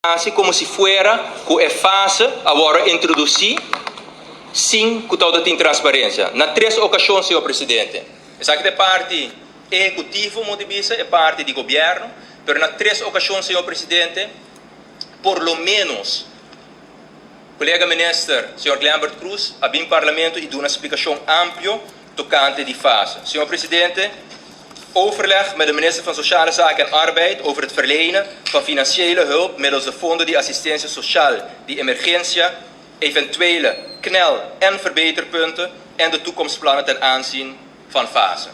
Hasi komo si fuera ku e fase a wòrdu introdusí sin ku tabatin transparensia. Na tres okashon, señor presidente. Esaki ta e parti ehekutivo, moda di bisa, e parti di gobièrnu, pero na tres okashon, señor presidente, por lo ménos kolega minister, señor Glenbert Croes, a bin parlamento i duna splikashon amplio tokante di fase. Señor presidente, overleg met de minister van Sociale Zaken en Arbeid over het verlenen van financiële hulp middels de Fonden di Asistensia Sosial di Emergensia, eventuele knel- en verbeterpunten en de toekomstplannen ten aanzien van fase.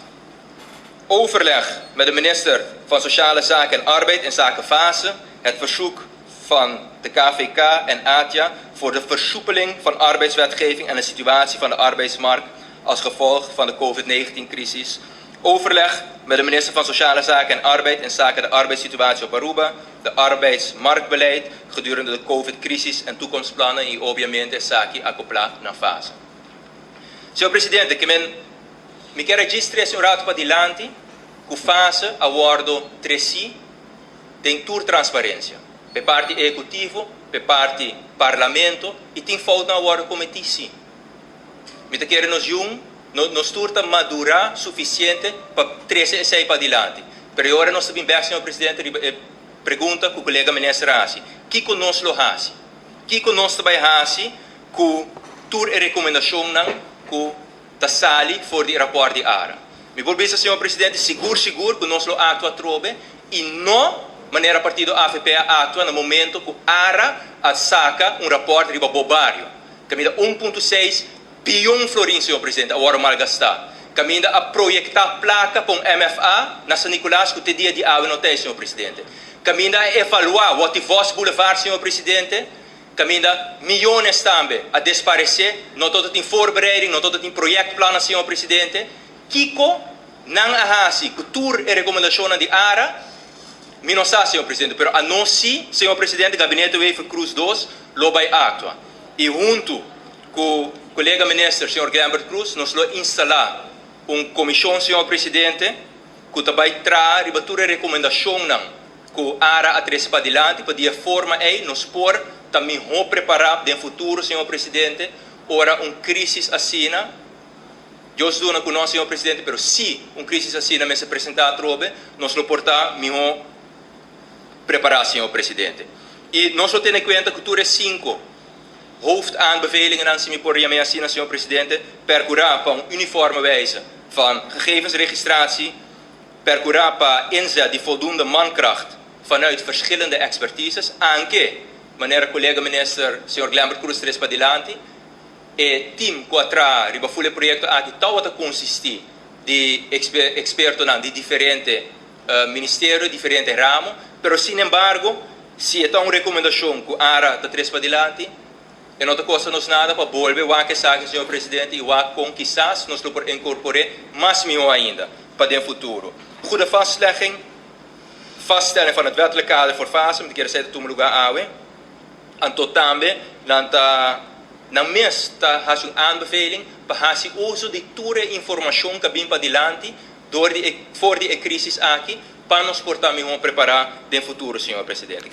Overleg met de minister van Sociale Zaken en Arbeid inzake fase, het verzoek van de KVK en ATIA voor de versoepeling van arbeidswetgeving en de situatie van de arbeidsmarkt als gevolg van de COVID-19-crisis. Overleg met de minister van Sociale Zaken en Arbeid inzake de arbeidssituatie op Aruba, de arbeidsmarktbeleid gedurende de COVID-crisis en toekomstplannen i obviamente esaki akoplá na fase. Señor Presidente, ke men mi ke registrá un ratu padilanti ku fase a wòrdu tresí den tur transparensia. Pa parti ehekutivo, pa parti parlamento i tin foutnan a wòrdu kometí, sí. Mi ta kere nos jong, nos tur ta madurá sufisiente pa trese esei padilanti. Pero awor nos tambe, señor Presidente, e pregunta ku e kolega minister a hasi. Kiko nos lo hasi? Kiko nos ta bai hasi ku tur e rekomendashonnan ku ta sali for di rapòrt di ARA? Mi por bisa, señor Presidente, sigur sigur ku nos lo aktua trobe i no manera partido AVP a aktua na momento ku ARA a saka un rapòrt riba BoBario. Kaminda 1.6 bion florin, señor Presidente, a wòrdu malgastá. Kaminda a proyektá plaka pa MFA na San Nicolas ku te dia di awe no tin, señor Presidente. Kaminda a evaluá Watty Vos Boulevard, señor Presidente. Kaminda miónes tambe a desaparesé, no tabatin voorbereiding, no tabatin projectplannen, señor Presidente. Kiko nan a hasi ku tur e rekomendashonnan di ARA, mi no sa, señor Presidente, pero anos sí, señor Presidente, Gabinete Wever Croes 2, lo bai aktua. I huntu ku kolega minister, señor Glenbert Croes, nos lo instalá un komishon, señor Presidente, ku ta bai traha riba tur e rekomendashonnan ku ARA a trese padilanti, pa di e forma ei nos por ta mihó prepará den futuro, señor Presidente, ora un krísis asina, Dios duna ku nos, señor Presidente, pero si un krísis asina mester presentá atrobe, nos lo por ta mihó prepará, señor Presidente. I nos lo tene kuenta ku tur e sinku hoofdaanbevelingen, si mi por yama asina, señor Presidente, perkurá pa un uniforme wijze van gegevensregistratie, perkurá pa inzet di voldoende mankracht vanuit verschillende expertises, aunke, manera kolega minister, señor Glenbert Croes a trese padilanti, e team ku a traha riba full e proyekto aki tabata konsistí di ekspertonan di diferente ministerio, diferente ramo, pero sin embargo, si ta un rekomendashon ku ARA ta trese padilanti, e no ta kosta nos nada pa bolbe wak esaki, señor Presidente, i wak kon kisas nos por inkorporá mas mihó ainda pa den futuro. Goede vastlegging, vaststelling van het wettelijk kader voor fase, mi ke sa tuma lugá awe. Anto tambe, nan ta nan mes ta hasi un aanbeveling pa hasi uso di tur e informashon ku a bin padilanti dor di for di e krísis aki pa nos por ta mihó prepará den futuro, señor Presidente.